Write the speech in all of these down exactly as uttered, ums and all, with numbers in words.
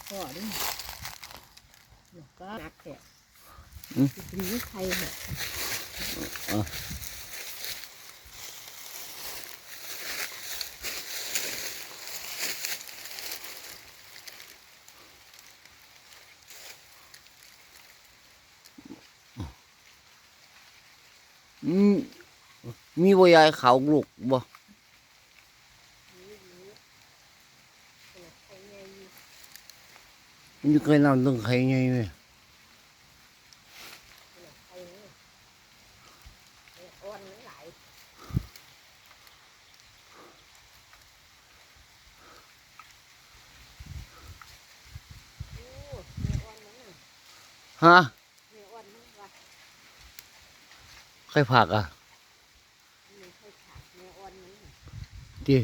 ข้อนี่ก็หนักแท้ อืม สิกินไข่เนี่ย อ่ะ อืม มีบ่ยาย ขาวลูกบ่ มันอยู่ใกล้น้ำ ต้องไข่ใหญ่เว้ย ฮะ ไข่ผักอ่ะ ติ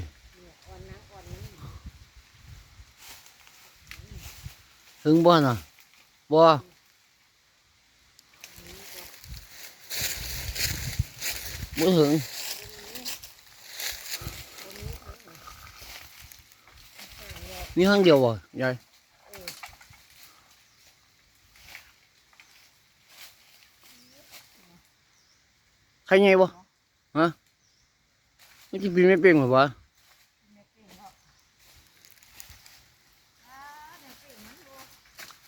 ถึงบ่น่ะ บ่ บ่ถึง มีครั้งเดียวบ่ยาย ไข่ใหญ่บ่ ฮะ มันสิบินไม่เป็นเหรอวะ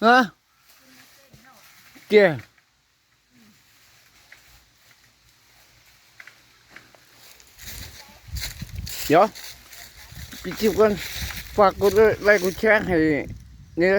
ฮะ เจ้ เดี๋ยว ปิดคลิปก่อน ฝากกดไลค์กดแชร์ให้เนี่ย